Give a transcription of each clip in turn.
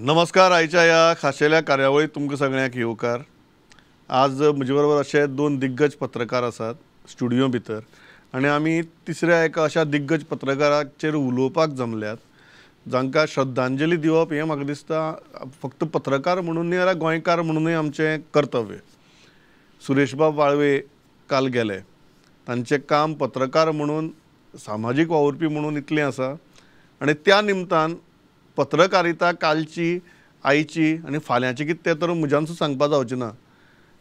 नमस्कार. आयच्या ह्या खाशेल्या कार्यावळीत तुमकां सगळ्यांक येवकार. आज म्हजे बरोबर अशे दोन दिग्गज पत्रकार आसात स्टुडियो भितर आनी आमी तिसऱ्या एका अशा दिग्गज पत्रकाराचेर उलोवपाक जमल्यात जांकां श्रद्धांजली दिवप हें म्हाका दिसता फक्त पत्रकार म्हणून न्ही जाल्यार गोंयकार म्हणूनय आमचें कर्तव्य. सुरेशबाब वाळवे काल गेले. तांचें काम पत्रकार म्हणून, सामाजीक वावुरपी म्हणून इतलें आसा आनी त्या निमतान पत्रकारिता कालची, आयची आनी फाल्यांची कितें तें तर म्हज्यान सुद्दां सांगपा जावचें ना.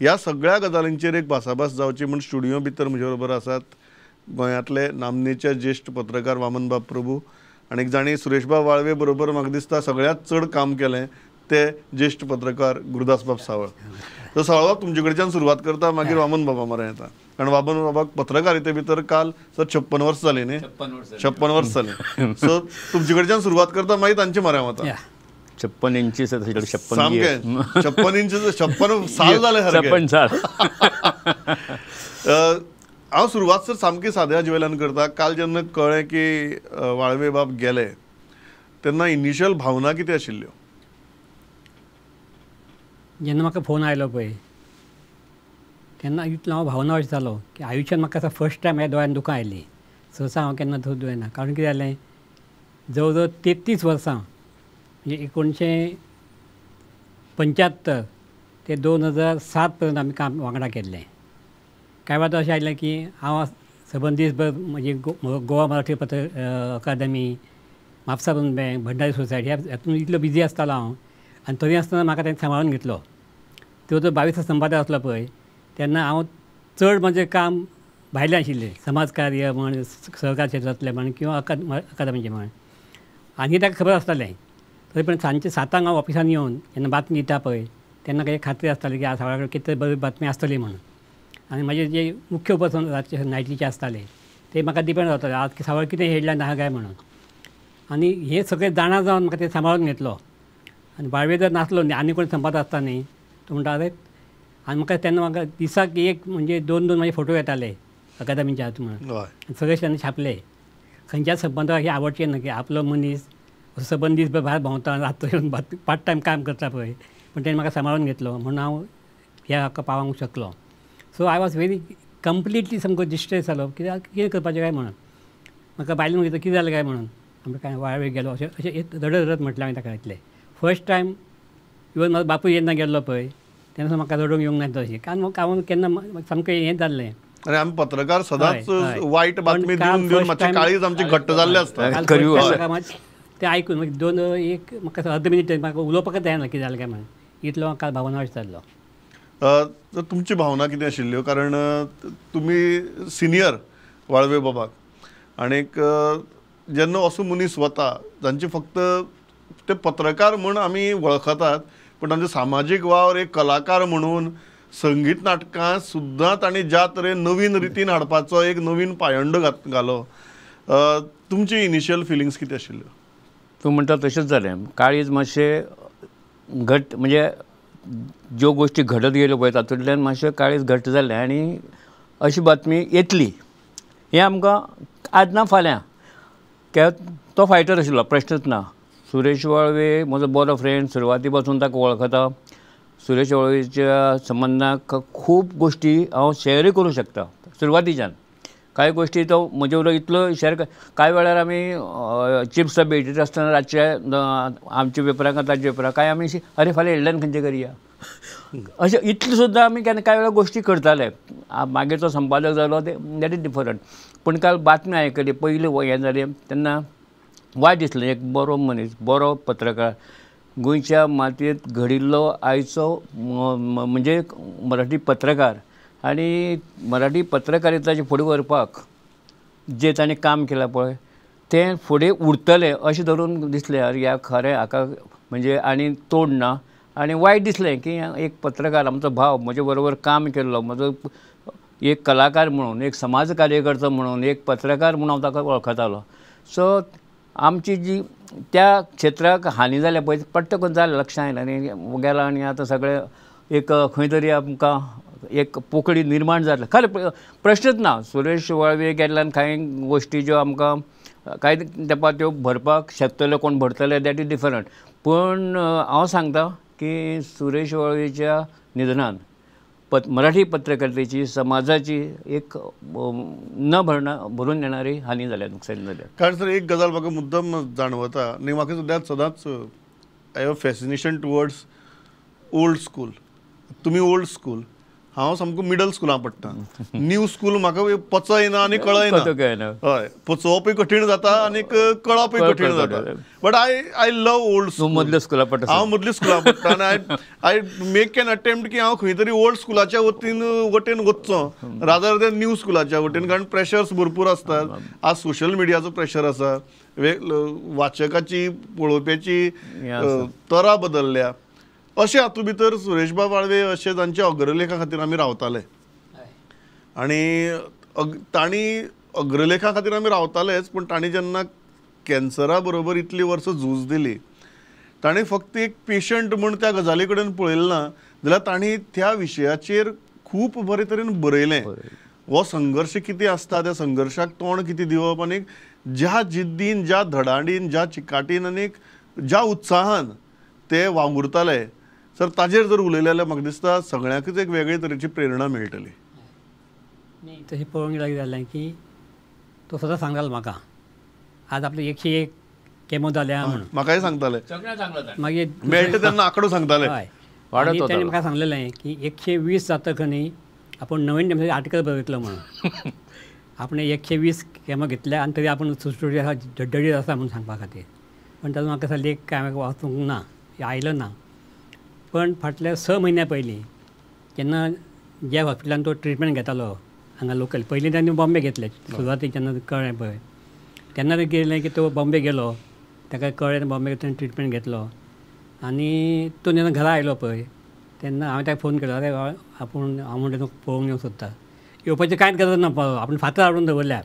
ह्या सगळ्या गजालींचेर एक भासाभास जावची म्हूण स्टुडियो भितर म्हजे बरोबर आसात गोंयांतले नामनेचे ज्येश्ठ पत्रकार वामनबाब प्रभू आनी जांणी सुरेशबाब वाळवे बरोबर म्हाका दिसता सगळ्यांत चड काम केलें ते ज्येश्ठ पत्रकार गुरुदासबाब सावळ. तर सावळबाब तुमचे कडच्यान सुरवात करता, मागीर वामनबाबा मरे येता. कारण वामनबाबाक पत्रकारिते भितर काल सर 56 वर्स जालीं न्ही, 56 वर्स जालीं. सो तुमचे कडच्यान सुरवात करता, मागीर तांचे मऱ्या वता. 56 इंची सामकें 56 इंची 56 साल जालें सारकें. 56 साल. हांव सुरवात सर सामकी साद्या वयल्यान करता. काल जेन्ना कळ्ळें की वाळवे बाब गेले तेन्ना इनिशियल भावना कितें आशिल्ल्यो? जेन्ना म्हाका फोन आयलो पळय तेन्ना इतलो हांव भावना अशें जालो की आयुश्यान म्हाका असो फर्स्ट टायम ह्या दोळ्यान दुकां आयलीं. सहसा हांव केन्ना दुयेना. कारण कितें जालें, जवळ जवळ 33 वर्सां म्हणजे 1975 ते 2007 पर्यंत आमी काम वांगडा केल्लें. कांय वेळार अशें आयलें की हांव सबंद दीसभर म्हणजे गोवा मराठी पत्र अकादमी, Mapusa urban bank, Bhandari society हातूंत इतलो बिजी आसतालो हांव आनी तरी आसतना म्हाका तेणें सांबाळून घेतलो. त्यो जो 22 संपादक आसलो पळय तेन्ना हांव चड म्हजें काम भायलें आशिल्लें, समाजकार्य म्हण, सहकार क्षेत्रांतलें म्हण किंवा अकादमीचें म्हण. आनी ताका खबर आसतालें. तरी पण सांजचे 7 हांव ऑफिसान येवन जेन्ना बातमी दिता पळय तेन्ना काही खात्री आसताली की आज सावळा कडेन कितें बरी बातमी आसतली म्हणून. आनी म्हजे जे मुख्य उपक्रम रातचे नायटीचे आसताले ते म्हाका डिपेंड जाताले आज सावळ कितें हेडलायन आहा काय म्हणून. आनी हें सगळें जाणा जावन म्हाका तें सांबाळून घेतलो. आनी वाळवे जर नासलो न्ही आनी कोण संपादक आसता न्ही तो म्हणटा अरे. आनी म्हाका तेन्ना म्हाका दिसाक एक म्हणजे 2-2 म्हाजे फोटो येताले अकादमीच्या हातूंत म्हणून सगळे तेन्ना छापले. खंयच्याच संपादकाक हें आवडचें ना की आपलो मनीस असो सबंद दीसभर भायर भोंवता, रातचो येवन पार्ट टायम काम करता पळय. पूण तेणें म्हाका सांबाळून घेतलो म्हणून हांव ह्या हाका पावोंक शकलो. So I was very completely सामको डिस्ट्रेस जालो कित्याक कितें करपाचें काय म्हणून. म्हाका बायलेन वयता कितें जालें काय म्हणून, आमकां काय वाळवे गेलो अशें अशें रडत रडत म्हटलें हांवें ताका. इतलें फर्स्ट टायम इवन म्हाजो बापूय जेन्ना गेल्लो पळय तेन्ना म्हाका रडूंक येवंक ना तशें, कारण हांव केन्ना सामकें हें जाल्लें. आनी आमी पत्रकार सदांच वायट बातमी दिवन दिवन मातशें काळीज आमचें घट्ट जाल्लें आसता. तें आयकून मागीर 2-1 म्हाका अर्द मिनीट म्हाका उलोवपाकच जायना कितें जालें काय म्हणून, इतलो काल भावना अशें जाल्लो. तर तुमची भावना कितें आशिल्ल्यो? कारण तुमी सिनियर वाळवे बाबाक आनीक जेन्ना असो मनीस वता जांचे फक्त ते पत्रकार म्हूण आमी वळखतात पूण तांचो सामाजीक वावर एक कलाकार म्हणून संगीत नाटकां सुद्दां तांणी ज्या तरेन नवीन रितीन हाडपाचो एक नवीन पायंडो घालो, तुमची इनिशियल फिलिंग्स कितें आशिल्ल्यो? तूं म्हणटा तशेंच जालें. काळीज मातशें घट म्हणजे ज्यो गोश्टी घडत गेल्यो पळय तातूंतल्यान मातशें काळीज घट्ट जालें आनी अशी बातमी येतली हें आमकां आज ना फाल्यां. कित्याक तो फायटर आशिल्लो, प्रश्नच ना. सुरेश वाळवे म्हजो बरो फ्रेंड, सुरवाती पासून ताका वळखता. सुरेश वाळवेच्या संबंदाक खूब गोश्टी हांव शेयरूय करूं शकता. सुरवातीच्यान कांय गोश्टी तो म्हजे बरोबर इतलो शेयर, कांय वेळार आमी चिप्स भेटयता आसतना रातचे आमच्या पेपराक ताच्या पेपराक कांय आमी अरे फाल्यां हेडलायन खंयचें करया अशें इतलें सुद्दां आमी केन्ना कांय वेळार गोश्टी करताले. मागीर तो संपादक जालो ते that is different. पूण काल बातमी आयकली पयलीं हें जालें तेन्ना वायट दिसलें. एक बरो मनीस, बरो पत्रकार, गोंयच्या मातयेंत घडिल्लो आयचो म्हणजे मराठी पत्रकार आनी मराठी पत्रकारिताचें फुडें व्हरपाक जें ताणें काम केलां पळय तें फुडें उरतलें अशें धरून दिसलें. अरे ह्या खरें हाका म्हणजे आनी तोड ना. आनी वायट दिसलें की एक पत्रकार आमचो भाव, म्हजे बरोबर काम केल्लो, म्हजो एक कलाकार म्हणून, एक समाज कार्यकर्तो म्हणून, एक पत्रकार म्हणून हांव ताका वळखतालो. सो आमची जी त्या क्षेत्राक हानी जाल्या पळय पट्ट करून जालें लक्षां आयलें आनी गेला. आनी आतां सगळें एक खंय तरी आमकां एक पोकळी निर्माण जातली. खरें प्रश्नच ना. सुरेश वाळवे गेल्ल्यान कांय गोश्टी ज्यो आमकां कांय तेंपार त्यो भरपाक शकतले, कोण भरतले that is different. पूण हांव सांगता की सुरेश वाळवेच्या निधनान मराठी पत्रकारितेची समाजाची एक न भरून येणारी हानी जाल्या, नुकसानी जाल्या. कारण सर एक गजाल म्हाका मुद्दम जाणवता आनी म्हाका सुद्दां सदांच I have fascination towards old school. तुमी ओल्ड स्कूल, हांव सामको मिडल स्कुलां पडटा. न्यू स्कूल म्हाका पचयना आनी कळयना. हय, पचोवपूय कठीण जाता आनी कळपूय कठीण जाता. But I love old school. मदल्या स्कुलां पडटा, हांव मदल्या स्कुलां पडटा आनी I make an attempt की हांव खंय तरी ओल्ड स्कुलाच्या वटेन वचचो रादर दॅन न्यू स्कुलाच्या वटेन, कारण प्रेशर्स भरपूर आसतात. आज सोशल मिडियाचो प्रेशर आसा, वाचकाची पळोवप्याची तरा बदलल्या. अशें हातूंत भितर सुरेशबाब वाळवे अशें तांच्या अग्रलेखा खातीर आमी रावताले आनी तांणी अग्रलेखा खातीर आमी रावतालेच, पूण तांणी जेन्ना कॅन्सरा बरोबर इतली वर्सां झूज दिली, तांणी फक्त एक पेशंट म्हूण त्या गजाली कडेन पळयलें ना, जाल्यार तांणी त्या विशयाचेर खूब बरे तरेन बरयलें. हो संघर्श कितें आसता, त्या संघर्शाक तोंड कितें दिवप आनी ज्या जिद्दीन, ज्या धडाडीन, ज्या चिकाटीन आनी ज्या उत्साहान ते वावुरताले सर, ताजेर जर उलयलें जाल्यार म्हाका दिसता सगळ्यांकूच एक वेगळे तरेची प्रेरणा मेळटली. तशें पळोवंक गेल्यार जालें की तो सदां सांगतालो म्हाका, आज आपले 101 केमो जाल्या म्हूण. म्हाकाय सांगताले, मागीर मेळटा तेन्ना आंकडो सांगताले. हय, ताणें म्हाका सांगलेलें की 120 जातकच न्ही आपूण नवीन टायम्साचेर आर्टिकल बरयतलो म्हणून. आपणें 120 केमो घेतल्या आनी तरी आपूण सुटसुटीत आसा, डड्डडीत आसा म्हणून सांगपा खातीर. पण ताजो म्हाका लेख कांय वाचूंक ना, आयलो ना. पण फाटल्या 6 म्हयन्या पयलीं जेन्ना ज्या हॉस्पिटलान तो ट्रिटमेंट घेतालो हांगा लोकल, पयलीं ताणें बॉम्बे घेतले सुरवातीक जेन्ना कळ्ळें पळय तेन्ना तें गेलें की तो बॉम्बे गेलो, ताका कळ्ळें बॉम्बे ताणें ट्रिटमेंट घेतलो आनी तो जेन्ना घरा आयलो पळय तेन्ना हांवें ताका फोन केलो, अरे आपूण हांव म्हणटा तुका पळोवंक येवंक सोदता. येवपाची कांयच गरज ना, आपूण फातर हाडून दवरल्या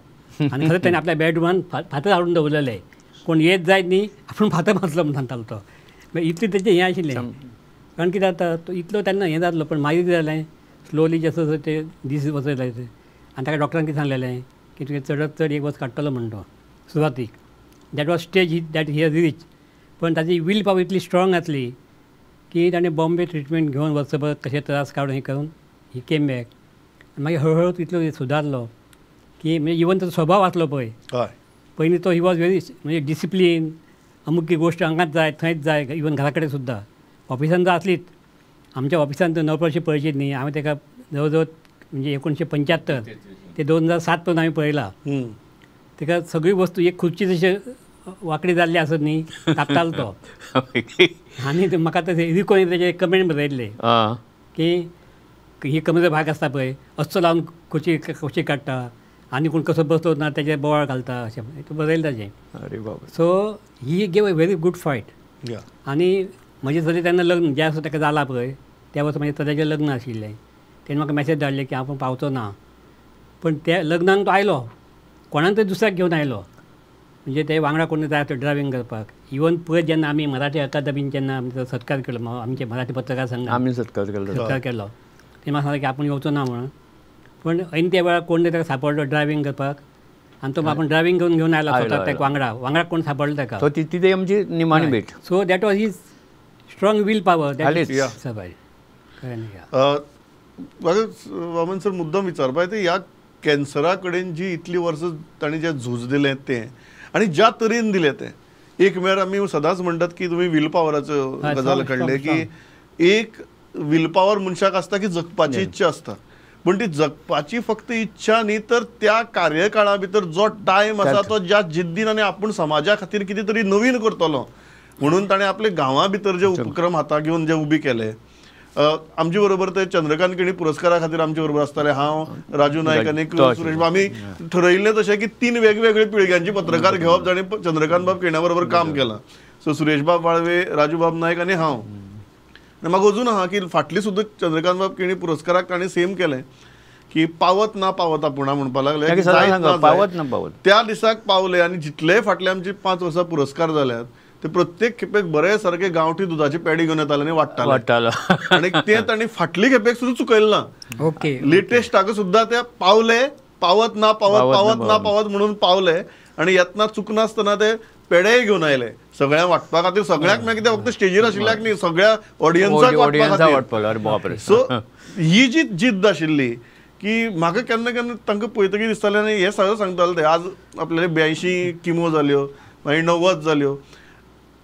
आनी खरें ताणें आपल्या बेडरुमान फातर हाडून दवरलेले, कोण येत जायत न्ही आपूण फातर मारतलो म्हूण सांगतालो तो. इतलें तेचें हें आशिल्लें. कारण कितें जाता तो इतलो तेन्ना हें जातलो, पण मागीर कितें जालें स्लोली जसो जसो ते दीस वचत जायत आनी ताका डॉक्टरान कितें सांगलेलें की तुवें चडांत चड 1 वर्स काडटलो म्हण तो सुरवातीक. That was stage that he has reach. पण ताजी will power इतली स्ट्रॉंग आसली की ताणें बॉम्बे ट्रिटमेंट घेवन वर्सभर कशें त्रास काडून हें करून ही केम बॅक. मागीर हळूहळू तितलो सुदारलो की म्हणजे इवन ताचो स्वभाव आसलो पळय, पयलीं तो he was very म्हणजे डिसिप्लीन, अमुक गोश्ट हांगाच जाय थंयच जाय, इवन घरा कडेन सुद्दां. ऑफिसान तर आसलीच, आमच्या ऑफिसान तर नवप्रशी पळयचीच न्ही. हांवें ताका जवळ जवळ म्हणजे 1975 ते 2007 पर्यंत हांवें पळयला. ताका सगळी वस्तू एक खुर्ची जशी वांकडी जाल्ली आसत न्ही तापतालो तो. आनी म्हाका तशें रिकोन ताजे कमेंट बरयल्ले की ही कमरेचो भाग आसता पळय असो लावन खुर्ची खुर्ची काडटा आनी कोण कसो बसलो ना तेजेर बोवाळ घालता अशें बरयलें ताजें. अरे बाबा. So he gave a very good fight. आनी म्हजें चली तेन्ना लग्न ज्या वर्सा ताका जाला पळय त्या वर्सा म्हज्या चल्याचें लग्न आशिल्लें. तेणें म्हाका मॅसेज धाडले की हांव पावचो ना, पण त्या लग्नाक तो आयलो, कोणाक तरी दुसऱ्याक घेवन आयलो, म्हणजे ते वांगडा कोण जाय तो ड्रायव्हींग करपाक. इवन पळय जेन्ना आमी मराठी अकादमीन जेन्ना आमचो सत्कार केलो, आमचे मराठी पत्रकार संघान आमी सत्कार केलो, सत्कार केलो, ते म्हाका सांगलें की आपूण येवचो ना म्हणून. पण ऐन त्या वेळार कोण तरी ताका सांपडलो ड्रायव्हींग करपाक आनी तो आपूण ड्रायव्हींग करून घेवन आयलो स्वता ताका वांगडा, वांगडा कोण सांपडलो ताका. ती आमची निमाणी भेट. So that was his strong will power. Vaman sir मुद्दम विचारपा ते ह्या कॅन्सरा कडेन जी इतली वर्सां तांणी जें झूज दिलें तें आनी ज्या तरेन दिलें तें, एक म्हळ्यार आमी सदांच म्हणटात की तुमी will पावराचो गजाल काडले की एक will power मनशाक आसता की जगपाची इच्छा आसता, पूण ती जगपाची फक्त इच्छा न्ही तर त्या कार्यकाळा भितर जो टायम आसा तो ज्या जिद्दीन आनी आपूण समाजा खातीर कितें तरी नवीन करतलो म्हणून ताणें आपले गांवा भितर जे उपक्रम हाता घेवन जे उबे केले. आमचे बरोबर ते चंद्रकांत केणी पुरस्कारा खातीर आमचे बरोबर आसताले, हांव, राजू नायक आनी सुरेश. आमी ठरयिल्लें तशें की 3 वेगवेगळे पिळग्यांचे पत्रकार घेवप जाणें चंद्रकांत बाब केण्या बरोबर काम केलां. सो सुरेशबाब वाळवे, राजूबाब नायक आनी हांव. आनी म्हाका अजून आहा की फाटली सुद्दां चंद्रकांत बाब केणी पुरस्काराक ताणें सेम केलें की पावत ना पावत आपूण म्हणपाक लागले, पावत ना पावत त्या दिसाक पावले. आनी जितले फाटले आमचे 5 वर्सां पुरस्कार जाल्यात ते प्रत्येक खेपेक बरे सारके गांवठी दुदाची पेडी घेवन येताले आनी वाडटाले, आनी ते तांणी फाटली खेपेक सुद्दां चुकयलें ना. ओके, लेटेस्टाक सुद्दां ते पावले, पावत ना पावत पावत ना पावत म्हणून पावले आनी येतना चुकनासतना ते पेडेय घेवन आयले. सगळ्यांक वाटपा खातीर, सगळ्यांक म्हळ्यार कितें फक्त स्टेजीर आशिल्ल्याक न्ही, सगळ्या ऑडियन्साक वाटपा खातीर. सो ही जी जिद्द आशिल्ली की म्हाका केन्ना केन्ना तांकां पळयतकीर दिसतालें आनी हें सगळें सांगताले ते. आज आपल्याले 82 किमो जाल्यो, मागीर 90 जाल्यो,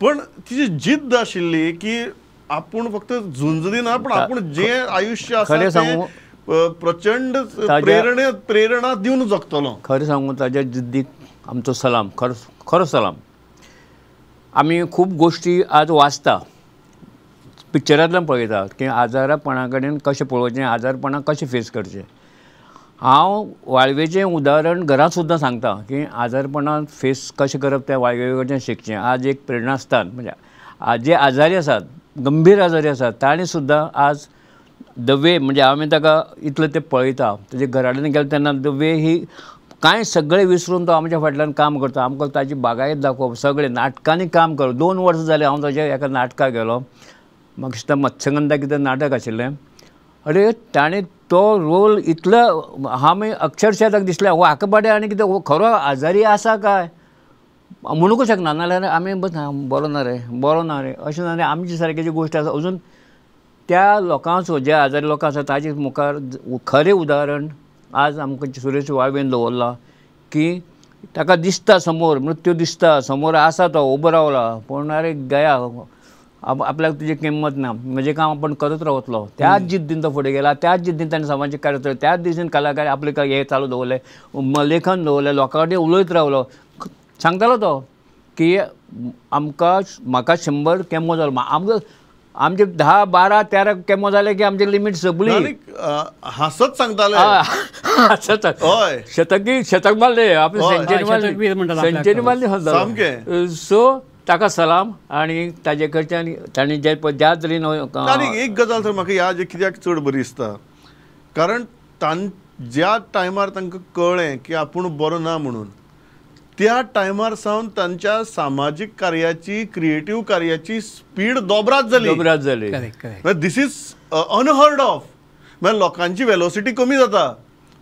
पण तिची जिद्द आशिल्ली की आपूण फक्त झुंज दिना पण आपूण जें आयुश्य आसा तें प्रचंड प्रेरणा दिवन जगतलो. खरें सांगू, ताज्या जिद्दीक आमचो सलाम, खरो खरो सलाम. आमी खूब गोश्टी आज वाचता, पिक्चरांतल्यान पळयता की आजारपणा कडेन कशें पळोवचें, आजारपणाक कशें फेस करचें. हांव वाळवेचें उदाहरण घरांत सुद्दां सांगता की आजारपणाक फेस कशें करप तें वाळवे कडच्यान शिकचें. आज एक प्रेरणास्थान म्हणजे जे आजारी आसात, गंभीर आजारी आसात, ताणें सुद्दां आज the way म्हणजे आमी ताका इतलें तें पळयता, तेजे घरा कडेन गेले तेन्ना the way ही कांय सगळें विसरून तो आमच्या फाटल्यान काम करता. आमकां ताजी बागायत दाखोवप, सगळें नाटकांनी काम करप. 2 वर्सां जालीं हांव ताज्या एका नाटकाक गेलो, म्हाका दिसता मत्स्यगंधा कितें नाटक आशिल्लें. अरे ताणें तो रोल इतलो आमी अक्षरशः ताका दिसलें हो हाका बाडे आनी कितें हो खरो आजारी आसा काय म्हणूंक शकना, नाजाल्यार आमी बस बरो ना रे, बरो ना रे अशें ना. आमची सारकी जी गोश्ट आसा अजून त्या लोकांचो, जे आजारी लोकां आसा ताजे मुखार खरें उदाहरण आज आमकां सुरेश वाळवेन दवरलां की ताका दिसता समोर मृत्यू दिसता, समोर आसा तो उबो रावला, पूण अरे गया आपल्याक तुजी किंमत ना, म्हजें काम आपूण करत रावतलो. त्याच जिद्दीन तो फुडें गेला, त्याच जिद्दीन ताणें समाजीक कार्य केलें, त्याच दिशेन कलाकार आपलें हें चालू दवरलें, लेखन दवरलें, लोकां कडेन उलयत रावलो. सांगतालो तो की आमकां म्हाका 100 केमो जालो, आमकां आमचे 10, 12, 13 केमो जाले की आमची लिमीट सोंपली. हांसत सांगताले, हांसत शतकी शतक मारले आपले, सेंचुरी मारली, सेंचुरी मारली सामकें. सो ताका सलाम. आनी ताजे कडच्यान ताणें जे ज्या तरेन एक गजाल तर म्हाका ह्या कित्याक चड बरी दिसता, कारण ज्या टायमार तांकां कळ्ळें की आपूण बरो ना म्हणून, त्या टायमार सावन तांच्या सामाजीक कार्याची, क्रिएटीव कार्याची स्पीड दोबरात जाली, दोबरात जाली. This is unheard of. म्हळ्यार लोकांची वेलोसिटी कमी जाता,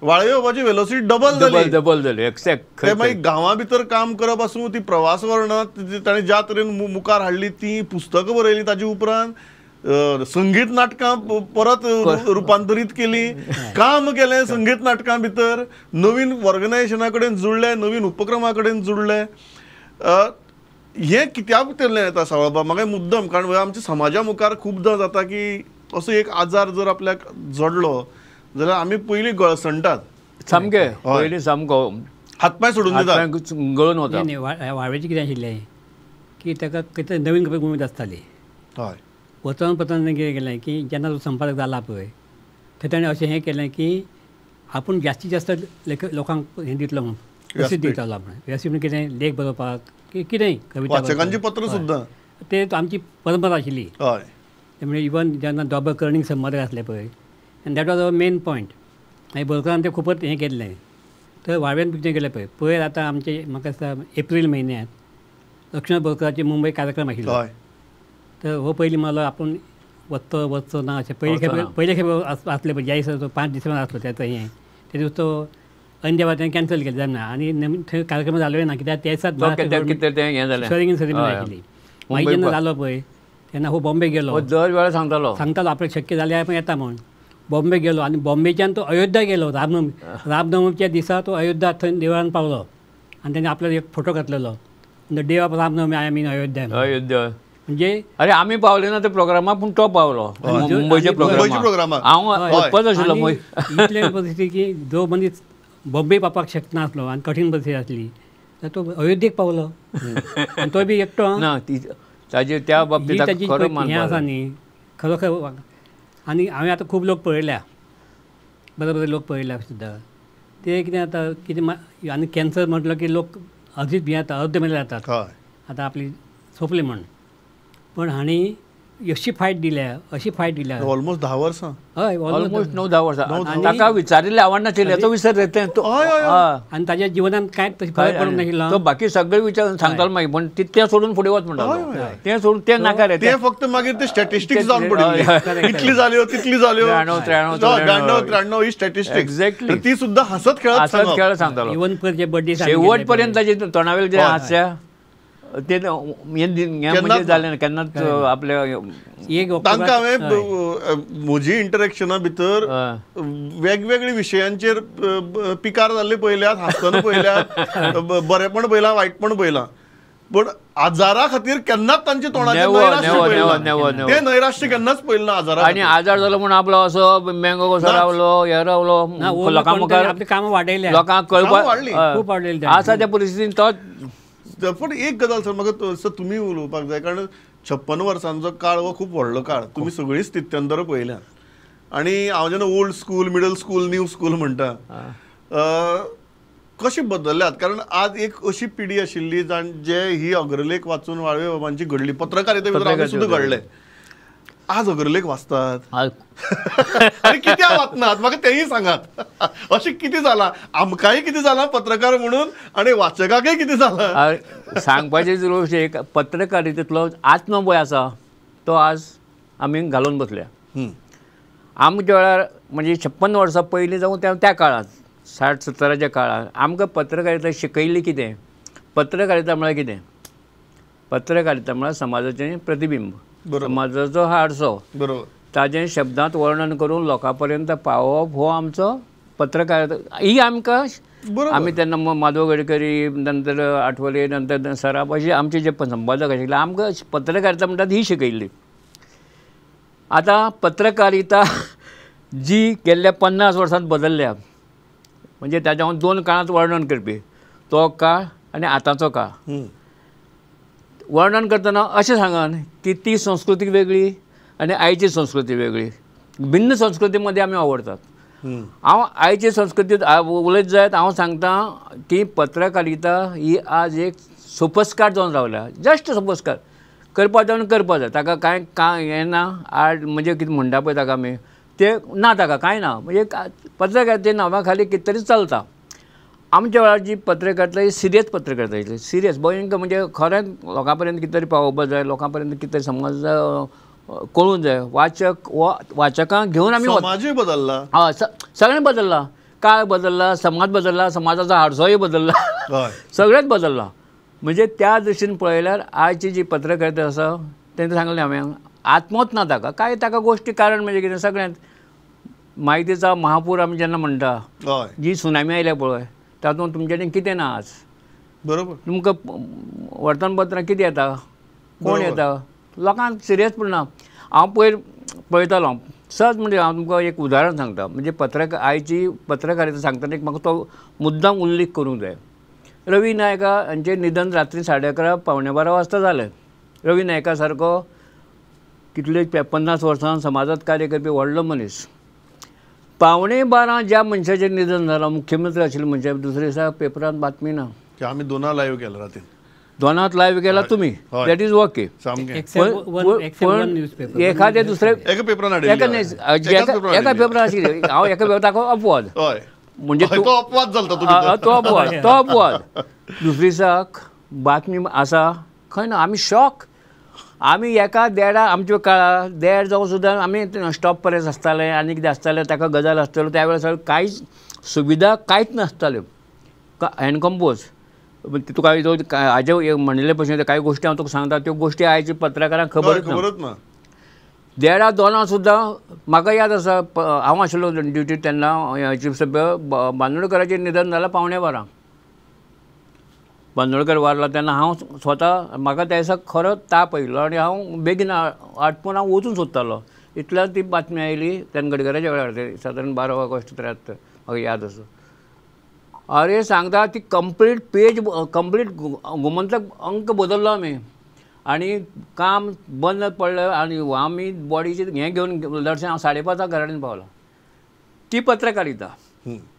वाळवे बाबाची वेलोसिटी डबल जाली, डबल जाली. एक्झॅक्ट. ते मागीर गांवा भितर काम करप आसूं, ती प्रवास वर्णन ताणें ज्या तरेन मुखार हाडली, ती पुस्तकां बरयलीं, ताजे उपरांत संगीत नाटकां परत रुपांतरीत केली, काम केलें संगीत नाटकां भितर, नवीन ऑर्गनायझेशना कडेन जुळ्ळे, नवीन उपक्रमा कडेन जुळ्ळे. हें कित्याक भितरल्यान येता सावळबाब? म्हाका मुद्दम, कारण आमच्या समाजा मुखार खुबदां जाता की असो एक आजार जर आपल्याक जडलो जाल्यार आमी पयलीं गळसणटात सामके, पयलीं सामको हातपांय सोडून दितात, गळून वता. वाळवेचें कितें आशिल्लें की ताका कितें नवीन खबर उमेद आसताली. हय, वचून पचून कितें केलें की जेन्ना तो संपादक जाला पळय थंय ताणें अशें हें केलें की आपूण जास्तीत जास्त लेख लोकांक हें दितलो म्हणून, प्रसिद्ध दितलो आपूण, व्यासपीठ कितें लेख बरोवपाक कितेंय कविता, वाचकांची पत्र सुद्दां, ते आमची परंपरा आशिल्ली. हय, त्यामुळे इवन जेन्ना दोबो कर्णीक संपादक आसले पळय, आनी that was our main point. मागीर बोरकरान तें खुबच हें केल्लें. तर वाळवेन कितें केलें पळय, पयर आतां आमचे म्हाका दिसता एप्रील म्हयन्यांत लक्ष्मण बोरकराचे मुंबय कार्यक्रम आशिल्लो. तर हो पयलीं म्हणलो आपूण वचचो वचचो ना अशें पयले खेपे आसले पळय, ज्या दिसा तो 5 डिसेंबर आसलो तेचो हें, ते दिसा तो ऐन देवा तेणें कॅन्सल केलें जायना, आनी थंय कार्यक्रम जालो ना कित्याक त्या दिसाच स्वेरिंग इन सेरेमनी आशिल्ली. मागीर जेन्ना जालो पळय तेन्ना हो बॉम्बे गेलो, दर वेळा सांगतालो सांगतालो आपल्याक शक्य जाल्यार आपूण येता म्हूण. बॉम्बे गेलो आनी बॉम्बेच्यान तो अयोध्या गेलो. रामनवमी, रामनवमीच्या दिसा तो अयोध्या थंय देवळान पावलो आनी तेणें आपलो एक फोटो घातलेलो, the day of Ramnavami I am in Ayodhya. Ayodhya म्हणजे अरे आमी पावले ना त्या प्रोग्रामाक, पूण तो पावलो मुंबयच्या प्रोग्रामाक. हांव वचपाच आशिल्लो. इतले परिस्थिती की जो मनीस बॉम्बे पावपाक शकनासलो आनी कठीण परिस्थिती आसली, तर तो अयोध्येक पावलो आनी तो बी एकटो ना. ताजे त्या बाबतींत हें आसा न्ही खरोखर. आनी हांवें आतां खूब लोक पळयल्या, बरे बरे लोक पळयल्या सुद्दां, ते कितें जाता कितें आनी कॅन्सर म्हटलो की लोक अर्दीच भियेता, अर्दे मेले जातात, आतां आपली सोंपली म्हण. पण हांणी अशी फायट दिल्या, अशी फायट दिल्या ऑलमोस्ट 10 वर्सां. हय, ऑलमोस्ट 9-10 वर्सां. ताका विचारिल्लें आवडनाशिल्लें, तो विसर आनी ताज्या जिवनांत कांयच तशें फरक पडूंक नाशिल्लो. तो बाकी सगळे विचार सांगतालो मागीर, पूण तें सोडून फुडें वच म्हणटालो, तें सोडून तें नाका रे, तें फक्त मागीर ते स्टॅटिस्टिक्स जावन पडिल्लें, इतली जाल्यो तितली जाल्यो, 93 93 93 ही स्टॅटिस्टिक्स. एक्झॅक्टली, ती सुद्दां हांसत खेळत हांसत खेळत सांगतालो. इवन बड्डे शेवट पर्यंत ताजे तोंडावेलें जें हास्य ते म्हणजे जालें ना केन्नाच आपल्या तांकां हांवें म्हजी इंटरेक्शना भितर वेगवेगळे विशयांचेर पिकार जाल्ले पळयल्यात, हांसतना पळयल्यात, बरेपण पळयलां, वायटपण पळयलां, पूण आजारा खातीर केन्नाच तांच्या तोंडाचेर नैराश्य पळयलें, ते नैराश्य केन्नाच पळयलें ना आजारा. आनी आजार जालो म्हूण आपलो असो मेंगो कसो रावलो, हे रावलो, लोकां मुखार आपली कामां वाडयल्या, लोकांक कळपाक आसा त्या परिस्थितीन तो. पूण एक गजाल सर म्हाका सर तुमी उलोवपाक जाय, कारण 56 वर्सांचो काळ हो खूब व्हडलो काळ, तुमी सगळीं स्थित्यंतरां पळयल्यात आनी हांव जेन्ना old school, middle school, new school म्हणटा कशी बदलल्यात, कारण आज एक अशी पिढी आशिल्ली जाण जे ही अग्रलेख वाचून वाळवे बाबांची घडली पत्रकारिते भितर आमी सुद्दां घडले, आज अग्रलेख वाचतात आनी कित्याक वाचनात म्हाका तेंय सांगात. अशें कितें जालां आमकांय कितें जालां पत्रकार म्हणून आनी वाचकाकय कितें जालां सांगपाचें गोश्ट एक पत्रकारितेंतलो आत्मभंय आसा तो आज आमी घालून बसल्या. आमच्या वेळार म्हणजे 56 वर्सां पयलीं जावं त्या काळांत 60-70च्या काळांत आमकां पत्रकारिता शिकयल्ली कितें, पत्रकारिता म्हळ्यार कितें, पत्रकारिता म्हळ्यार समाजाचें प्रतिबिंब, समाजाचो हारसो, बरोबर, ताजें शब्दांत वर्णन करून लोकां पर्यंत पावोवप हो आमचो पत्रकारिता. ही आमकां आमी तेन्ना माधव गडकरी, नंतर आठवले, नंतर सराफ, अशे आमचे जे संपादक आशिल्ले आमकां पत्रकारिता म्हणटात ही शिकयल्ली. आतां पत्रकारिता जी गेल्ल्या 50 वर्सांत बदलल्या, म्हणजे ताज्या हांव दोन काळांत वर्णन करपी, तो काळ आनी आतांचो काळ. वर्णन करतना अशें सांगन की ती संस्कृती वेगळी आनी आयची संस्कृती वेगळी, भिन्न संस्कृती मध्ये आमी आवडतात. हांव आयचे संस्कृतीत उलयत जायत हांव सांगता की पत्रकारिता ही आज एक सोपस्कार जावन रावल्या, जस्ट सोपस्कार करपा जावन करपा जाय, ताका कांय कांय हें ना, आर्ट म्हणजे कितें म्हणटा पळय ताका आमी तें ना, ताका कांय ना, म्हणजे पत्रकारिते नांवा खाली कितें तरी चलता. आमच्या वेळार जी पत्रकारिता ही सिरियस पत्रकारिता आशिल्ली, सिरियस भयंकर, म्हणजे खरेंच लोकां पर्यंत कितें तरी पावोवपाक जाय, लोकां पर्यंत कितें तरी समज कळूंक जाय, वाचक हो वाचकांक घेवन आमी समाजूय बदलला, हय सगळें बदलला, काळ बदलला, समाज बदलला, समाजाचो हारसोय बदलला, सगळेंच बदलला. म्हणजे त्या दृश्टीन पळयल्यार आयची जी पत्रकारिता आसा तेंकां सांगलें हांवें आत्मोच ना ताका, कांय ताका गोश्टी, कारण म्हणजे कितें सगळ्यांत म्हायतीचा महापूर आमी जेन्ना म्हणटा, जी सुनामी आयल्या पळय तातूंत तुमच्यानी कितें ना आज, बरोबर, तुमकां वर्तमानपत्रां कितें येता, कोण येता, लोकांक सिरियस पण ना. हांव पयर पळयतालो सहज, म्हणजे हांव तुमकां एक उदाहरण सांगता, म्हणजे पत्रकार आयची पत्रकारिता सांगतना एक म्हाका तो मुद्दाम उल्लेख करूंक जाय. रवी नायका हांचें निधन रात्री 11:30 11:45 वाजता जालें. रवी नायका सारको कितले 50 वर्सां समाजांत कार्य करपी व्हडलो मनीस, 11:45 ज्या मनशाचें निधन जालां, मुख्यमंत्री आशिल्ले मनशा, दुसरे दिसा पेपरांत बातमी ना. आमी दोना लायव्ह केला, राती दोनात लायव्ह केला तुमी, that is okay. पण एखाद्या दुसऱ्या एका पेपरान एका पेपरान आशिल्ले, हांव एका पेपर ताका अपवाद, म्हणजे तो अपवाद जाता, तो अपवाद, तो अपवाद. दुसरे दिसाक बातमी आसा खंय ना, आमी शॉक. आमी एका देडा आमच्या काळार देड जावं सुद्दां आमी स्टॉप पर्यंत आसताले आनी कितें आसतालें, ताका गजाल आसताल्यो. त्या वेळार कांयच सुविधा कांयच नासताल्यो, हँड कंपोज तुका हाजे म्हणिल्ले भशेन कांय गोश्टी हांव तुका सांगता, त्यो गोश्टी आयच्या पत्रकारांक खबरच ना. 1:30-2 सुद्दां म्हाका याद आसा, हांव आशिल्लो ड्युटीर तेन्ना चीफ सभ्य बांदोडकराचें निधन जालां 11:45, बांदोडकर वारला तेन्ना हांव स्वता म्हाका त्या दिसा खरो ताप आयिल्लो आनी हांव बेगीन आटपून हांव वचूंक सोदतालो, इतल्यान ती बातमी आयली तेन्ना गडकराच्या वेळार, ते सादारण 12 ऑगस्ट 73 म्हाका याद आसा. अरे सांगता ती कंप्लीट पेज, कंप्लीट गोमंतक अंक बदललो आमी आनी काम बंद पडलें आनी आमी बॉडीचें हें घेवन दर्शन हांव 5:30 घरा कडेन पावलो. ती पत्रकारिता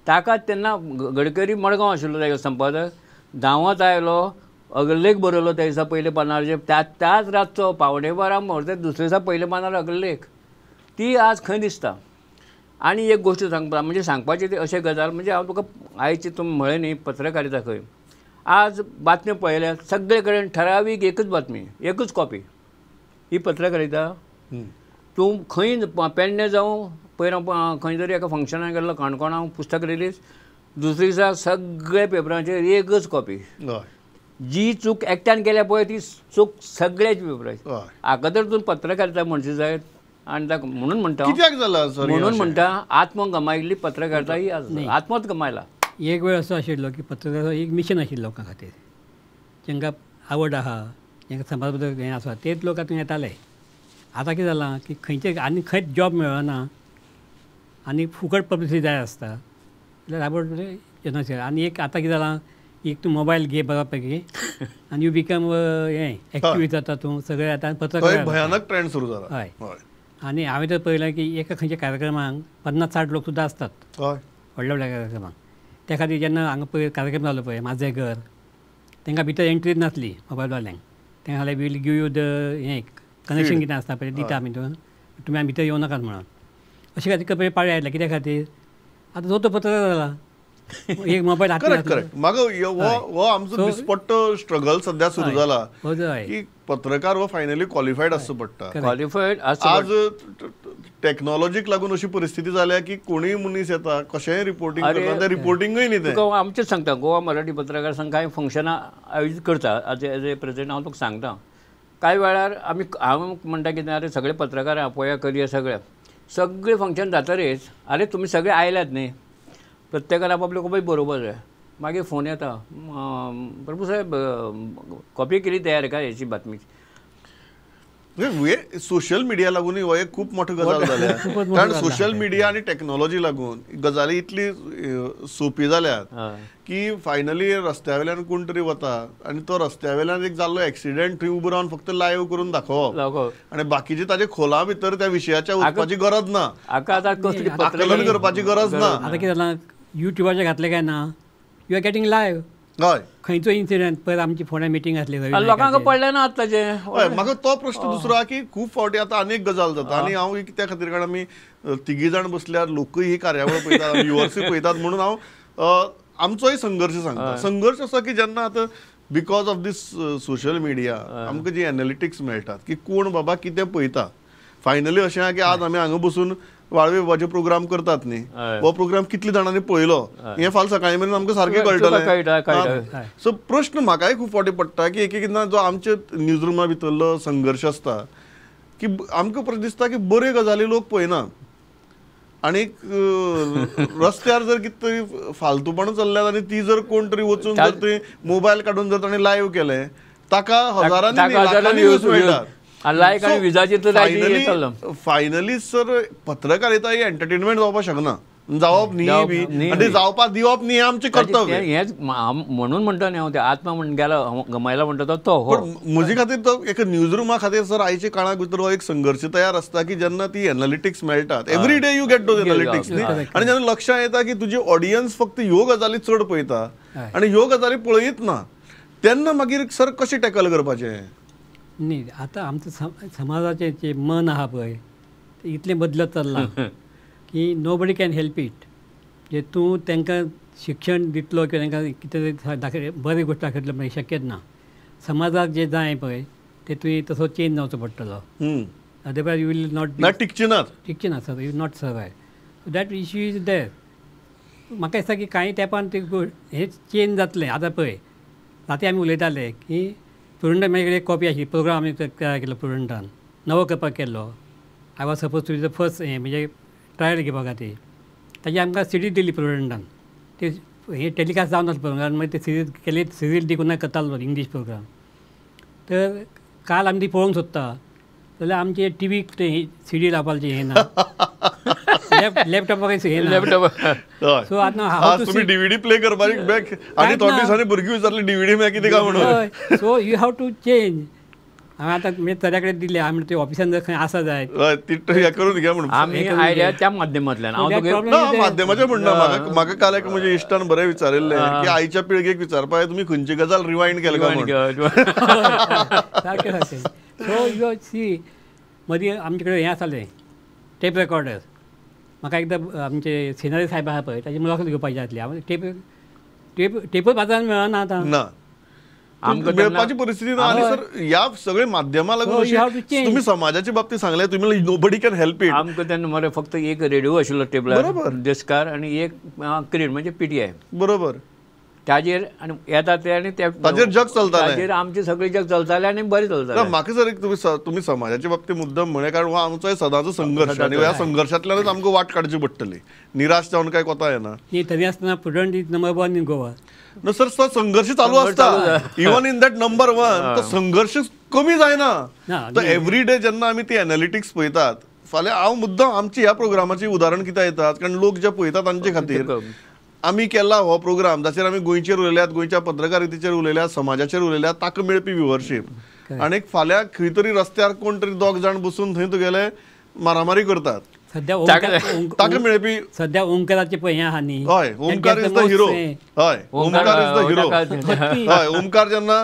ताका तेन्ना गडकरी मडगांव आशिल्लो ताजो संपादक, धांवत आयलो, अग्रलेख बरयलो त्या दिसा पयल्या पानार, त्याच रातचो 11:45 म्हणल्यार दुसरे दिसा पयल्या पानार अग्रलेख. ती आज खंय दिसता. आनी एक गोश्ट सांगपा म्हणजे सांगपाची ती अशें गजाल, म्हणजे हांव तुका आयची तुमी म्हळें न्ही पत्रकारिता खंय आज बातम्यो पळयल्यार सगळे कडेन ठरावीक एकच बातमी, एकच कॉपी. ही पत्रकारिता तूं खंय पेडणे जावं, पयर हांव खंय तरी एका फंक्शनाक गेल्लो काणकोणा, पुस्तक रिलीज, दुसरे दिसा सगळे पेपरांचेर एकच कॉपी. जी चूक एकट्यान केल्या पळय ती चूक सगळ्याची विपरायची. आगोदर तूं पत्रकारिता म्हणचे जायत आनी ताका म्हणून म्हणटा कित्याक जाला सर, म्हणून म्हणटा आत्म गमायिल्ली पत्रकारिता ही आत्मच गमायला. एक वेळ असो आशिल्लो की पत्रकारिता एक मिशन आशिल्लो लोकां खातीर, जांकां आवड आहा, जांकां समाज बद्दल हें आसा तेच लोक आतां येताले. आतां कितें जालां की खंयचे आनी खंयच जॉब मेळना आनी फुकट पब्लिसिटी जाय आसता जाल्यार आवड येनाशिल्लें. आनी एक आतां कितें जालां, एक तूं मोबायल घे बऱ्या पैकी आनी you become हें एक्टिव जाता तूं सगळें. आतां पत्रकार भयानक ट्रेंड सुरू जाला. हय, आनी हांवें तर पळयलां की एका खंयच्या कार्यक्रमाक 50-60 लोक सुद्दां आसतात व्हडल्या व्हडल्या कार्यक्रमाक. त्या खातीर जेन्ना हांगा पळय कार्यक्रम जालो पळय म्हाजें घर, तांकां भितर एंट्रीच नासली मोबायलवाल्यांक. तांकां सांगलें वील गिव you the हें कनेक्शन कितें आसता पळय दिता आमी, तुमी आमी भितर येवं नाकात म्हणून. अशें खातीर पळय पाळी आयल्या कित्या खातीर आतां जो तो पत्रकार जाला एक मोबायल. Correct correct. म्हाका हो आमचो दिसपट्टो स्ट्रगल सध्या सुरू जाला की पत्रकार हो फायनली क्वॉलिफायड आसचो पडटा. क्वॉलिफायड आज टॅक्नॉलॉजीक लागून अशी परिस्थिती जाल्या की कोणीय मनीस येता कशेंय रिपोर्टिंग करता, तें रिपोर्टिंगूय न्ही. तें आमचें सांगता गोवा मराठी पत्रकार संघ कांय फंक्शनां आयोजीत करता एज ए प्रेसिडेंट हांव तुका सांगता. कांय वेळार आमी हांव म्हणटा कितें, अरे सगळे पत्रकार आपोवया करया, सगळे सगळे फंक्शन जातरीच अरे तुमी सगळे आयल्यात न्ही, प्रत्येकान आपापल्यो कॉपी बरोबर जाय. मागीर फोन येता, प्रभू साहेब कॉपी केली तयार काय हेची बातमी. सोशल मिडिया लागून हो एक खूब मोठो गजाल जाल्या, कारण सोशल मिडिया आनी टॅक्नॉलॉजी लागून गजाली इतली सोंपी जाल्यात की फायनली रस्त्या वयल्यान कोण तरी वता आनी तो रस्त्या वयल्यान एक जाल्लो एक्सिडेंट थंय उबो रावन फक्त लायव्ह करून दाखोवप आनी बाकीचे ताजे खोला भितर त्या विशयाच्या वचपाची गरज ना, आकलन करपाची गरज ना. आतां कितें जालां, युट्यूबाचेर घातलें काय ना, you are getting live. हय, खंयचो इन्सिडंट पयर आमची फोंड्या मिटींग आसली लोकांक पडलें ना आतांचें. हय, म्हाका तो प्रश्न दुसरो आहा की खूब फावटी आतां आनी एक गजाल जाता आनी हांव त्या खातीर कारण आमी तिगी जाण बसल्यार लोकूय ही कार्यावळ पळयतात, व्युवर्सूय पळयतात, म्हणून हांव आमचोय संघर्श सांगता. संघर्श असो की जेन्ना आतां because of this social media आमकां जी एनालिटिक्स मेळटात की कोण बाबा कितें पळयता. फायनली अशें आहा की आज आमी हांगा बसून वाळवे बाबाचे प्रोग्राम करतात न्ही, हो प्रोग्राम कितले जाणांनी पळयलो हें फाल्यां सकाळीं मेरेन आमकां सारकें कळटलें. सो प्रश्न म्हाकाय खूब फावटी पडटा की एक एकदां जो आमच्या न्यूज रुमा भितरलो संघर्श आसता की आमकां परत दिसता की बऱ्यो गजाली लोक पळयना आनी रस्त्यार जर कितें तरी फालतूपणां चल्ल्यात आनी ती जर कोण तरी वचून जर थंय मोबायल काडून जर ताणें लायव्ह केलें ताका हजारांनी लाखांनी व्यूज मेळटात. फायनली सर पत्रकारिता ही एंटरटेनमेंट जावपाक शकना, जावप न्ही बी आनी जावपाक दिवप न्ही हें आमचें कर्तव्य. हेंच म्हणून म्हणटा न्ही हांव, ते आत्मा म्हण गेला गमायला म्हणटा तो. म्हजे खातीर तो एका न्यूज रुमा खातीर सर आयच्या काळाक भितर हो एक संघर्श तयार आसता की जेन्ना ती एनालिटिक्स मेळटात, every day you get those analytics न्ही, आनी जेन्ना लक्षांत येता की तुजी ऑडियन्स फक्त ह्यो गजाली चड पळयता आनी ह्यो गजाली पळयत ना, तेन्ना मागीर सर कशें टॅकल करपाचें? न्ही, आतां आमचें समाजाचें जें मन आहा पळय तें इतलें बदलत चल्लां की nobody can help it. जे तूं तांकां शिक्षण दितलो किंवा तांकां कितें दाखय बरी गोश्ट दाखयतलो म्हणल्यार शक्यच ना. समाजाक जें जाय पळय तें तुवें तसो चेंज जावचो पडटलो, otherwise you will not ना टिकचे ना, टिकचे ना sir, you will not survive. So that issue is there. म्हाका दिसता की कांय तेंपान ते हें चेंज जातलें. आतां पळय राती आमी उलयताले की प्रुडंटा म्हजे कडेन एक कॉपी आशिल्ली, प्रोग्राम आमी तयार केलो प्रुडंटान, नवो करपाक केल्लो. I was suppose to be the first हें म्हणजे ट्रायल घेवपा खातीर. ताजी आमकां सिडी दिली प्रुडंटान, ते हे टेलिकास्ट जावन नासलो प्रोग्राम, मागीर ते सिरीज केली, सिरीज देखून करतालो इंग्लीश प्रोग्राम. तर काल आमी ती पळोवंक सोदता जाल्यार आमचे टिवीक ते सिडी लावपाचें हें ना, लॅपटॉपाक हें ना, लॅपटॉप. सो आतां तुमी डीव्हीडी प्ले करपाक बॅक आनी थोडे दिसांनी भुरगीं विचारली डीव्हीडी मागीर कितें काय म्हणून. So you have to change. हांवें आतां म्हणजे चल्या कडेन दिले, हांवें म्हणलें ते ऑफिसान जर खंय आसा जायत ती हें करून घे म्हणून. आमी आयल्या त्या माध्यमांतल्यान. ना माध्यमाचें म्हणना, म्हाका काल एक म्हज्या इश्टान बरें विचारिल्लें की आयच्या पिळगेक विचारपाक तुमी खंयची गजाल रिवायंड केल्या काय म्हणून. सारकें सारकें. सो you see मदीं आमचे कडेन हें आसतालें टेप रेकॉर्डर. म्हाका एकदां आमचे सिनारी साहेब आसा पळय ताची मुलाखत घेवपाची आसली, हांवें टेप टेप टेपच बाजारान मेळना आतां, ना मेळपाची परिस्थिती ना. आनी सर ह्या सगळे माध्यमां लागून तुमी समाजाच्या बाबतीत सांगलें तुमी नोबडी can help it. आमकां तेन्ना मरे फक्त एक रेडिओ आशिल्लो टेबलार, बरोबर, डेस्कार, आनी एक क्रेड म्हणजे PTI, बरोबर. ताजेर आनी येता ते आनी ताजेर जग चलतालें, ताजेर आमचें सगळें जग चलतालें आनी बरें चलतालें. म्हाका सर एक तुमी समाजाच्या बाबतींत मुद्दम म्हळें, कारण हो आमचो सदांचो संघर्श आनी ह्या संघर्शांतल्यानच आमकां वाट काडची पडटली, निराश जावन काय कोता येना. तरी आसतना Prudent is number 1 in Goa. No sir, तो संघर्श चालू आसता, इवन इन that number 1 तो संघर्श कमी जायना. तो एवरी डे जेन्ना आमी ती एनालिटिक्स पळयतात, फाल्यां हांव मुद्दम आमची ह्या प्रोग्रामाची उदाहरण कित्याक येतात, कारण लोक जे पळयतात तांचे खातीर आमी केला हो प्रोग्राम जाचेर आमी गोंयचेर उलयल्यात, गोंयच्या पत्रकारितेचेर उलयल्यात, समाजाचेर उलयल्यात, ताका मेळपी व्युवरशीप. आनी फाल्यां खंय तरी रस्त्यार कोण तरी दोग जाण बसून थंय तुगेले मारामारी करतात, ताका मेळपी सध्या ओंकाराचे पळय हें आहा न्ही. हय, ओंकार is the hero. हय, ओंकार is the hero. हय, ओंकार जेन्ना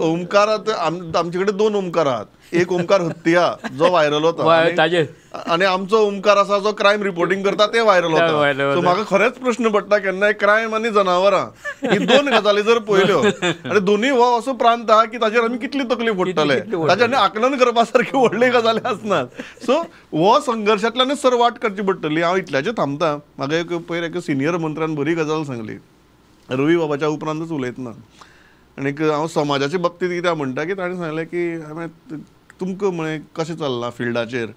ओंकार आमचे कडेन 2 ओंकार आहात, एक ओंकार हत्ती आहा जो व्हायरल होता आनी आमचो ओंकार आसा जो क्रायम रिपोर्टिंग करता ते व्हायरल होता. सो म्हाका खरेंच प्रश्न पडटा केन्नाय क्रायम आनी जनावरां ही 2 गजाली जर पळयल्यो आनी दोनूय हो असो प्रांत आहा की ताचेर आमी कितली तकली फोडटले, ताचेर आनी आकलन करपा सारकी व्हडली गजाली आसनात. सो हो संघर्शांतल्यानच सर वाट करची पडटली. हांव इतल्याचेर थांबता. म्हाका एक पयर एका सिनियर मंत्र्यान बरी गजाल सांगली, रवी बाबाच्या उपरांतच उलयतना, आनीक हांव समाजाच्या बाबतींत कित्याक म्हणटा की ताणें सांगलें की हांवें तुमकां म्हळें कशें चल्लां फिल्डाचेर,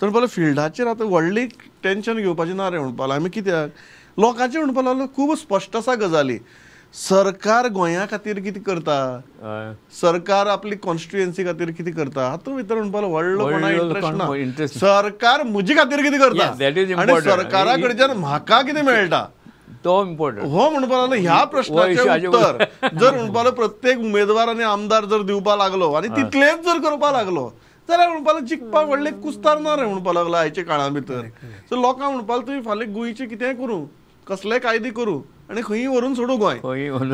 तर म्हणपाक फिल्डाचेर आतां व्हडली टेंशन घेवपाचें ना रे म्हणपाक आमी, कित्याक लोकांचें म्हणपाक लागलो खूब स्पश्ट आसा गजाली. सरकार गोंया खातीर कितें करता, सरकार आपली कॉन्स्टिट्युएन्सी खातीर कितें करता, हातूंत भितर म्हणपाक व्हडलो कोणा इंट्रस्ट ना. सरकार म्हजे खातीर कितें करता आनी सरकारा कडच्यान म्हाका कितें मेळटा तो इम्पॉर्टंट हो म्हणपाक लागलो. ह्या प्रश्नाचें उत्तर जर म्हणपाक लागलो प्रत्येक उमेदवार आनी आमदार जर दिवपाक लागलो आनी तितलेंच जर करपाक लागलो जाल्यार म्हणपाक लागलो जिखपाक व्हडलें कुस्तार ना रे म्हणपाक लागलो आयच्या काळा भितर. सो लोकांक म्हणपाक तुमी फाल्यां गोंयचें कितेंय करूं, कसलेय कायदे करूं आनी खंयी व्हरून सोडूं गोंय,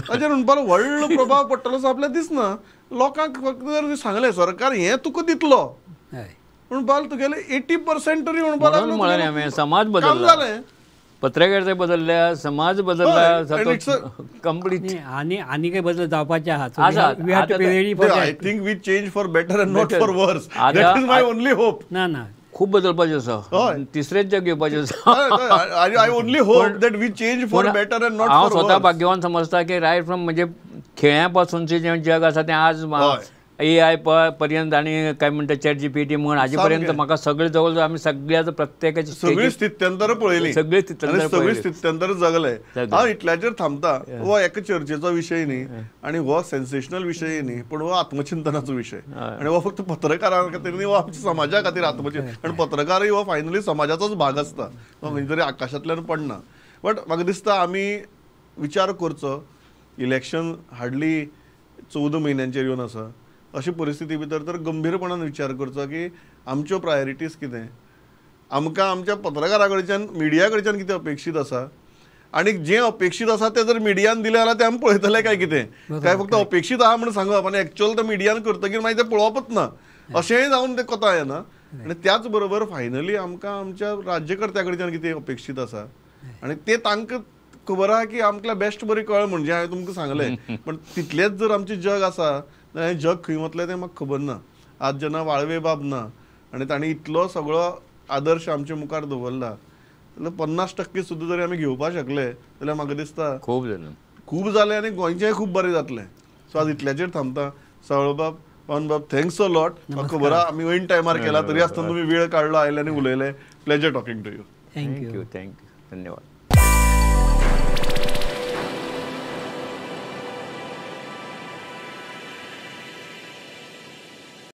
ताचेर म्हणपाक व्हडलो प्रभाव पडटलो असो आपल्याक दिसना. लोकांक फक्त जर सांगलें सरकार हें तुका दितलो म्हणपाक तुगेलें 80% तरी म्हणपाक लागलो समाज बदलला, पत्रकारिता बदलल्या, समाज बदलला, कंप्लीट. आनी आनी काय बदल जावपाचे आहा. I think we change for better and not for worse, that is my only hope. ना ना, खूब बदलपाचें आसा, तिसरेंच जग येवपाचें आसा. I only hope that we change for better and not for worse. हांव स्वता भाग्यवान समजता की रायट फ्रॉम म्हणजे खेळ्या पासूनचें जें जग आसा तें आज AI पर्यंत आनी काय म्हणटा चॅट GPT म्हण हाजे पर्यंत म्हाका सगळे जवळ जवळ आमी सगळ्याचो प्रत्येकाची सगळी स्थित्यंतर पळयली, सगळी स्थित्यंतर जगले. हांव इतल्याचेर थांबता. हो एका चर्चेचो विशय न्ही आनी हो सेन्सेशनल विशय न्ही, पूण हो आत्मचिंतनाचो विशय आनी हो फक्त पत्रकारां खातीर न्ही, हो आमच्या समाजा खातीर आत्मचिंतन. कारण पत्रकारय हो फायनली समाजाचोच भाग आसता, तो खंय तरी आकाशांतल्यान पडना. बट म्हाका दिसता आमी विचार करचो, इलेक्शन हार्डली 14 म्हयन्यांचेर येवन आसा, अशी परिस्थिती भितर तर गंभीरपणान विचार करचो की आमच्यो प्रायोरिटीज कितें, आमकां आमच्या पत्रकारा कडच्यान मिडिया कडच्यान कितें अपेक्षीत आसा आनी जें अपेक्षीत आसा तें जर मिडियान दिलें जाल्यार तें आमी पळयतले काय कितें, काय फक्त अपेक्षीत आहा म्हूण सांगप आनी एक्चुअल तर मिडियान करतकीर मागीर तें पळोवपच ना, अशेंय जावन तें कोता येना. आनी त्याच बरोबर फायनली आमकां आमच्या राज्यकर्त्या कडच्यान कितें अपेक्षीत आसा आनी तें तांकां खबर आहा की आमकां बेस्ट बरी कळ म्हणजे हांवें तुमकां सांगलें, पण तितलेंच जर आमचें जग आसा जाल्यार जग खंय वतलें तें म्हाका खबर ना. आज जेन्ना वाळवे बाब ना आनी ताणें इतलो सगळो आदर्श आमच्या मुखार दवरला जाल्यार 50% सुद्दां जरी आमी घेवपाक शकले जाल्यार म्हाका दिसता खूब जालें, खूब जालें आनी गोंयचेंय खूब बरें जातलें. सो आज इतल्याचेर थांबता. सावळबाब, पवनबाब, thanks a lot. म्हाका खबर आहा आमी ऐन टायमार केला तरी आसतना तुमी वेळ काडलो, आयले आनी उलयले. Pleasure talking to you. Thank you, thank you, धन्यवाद.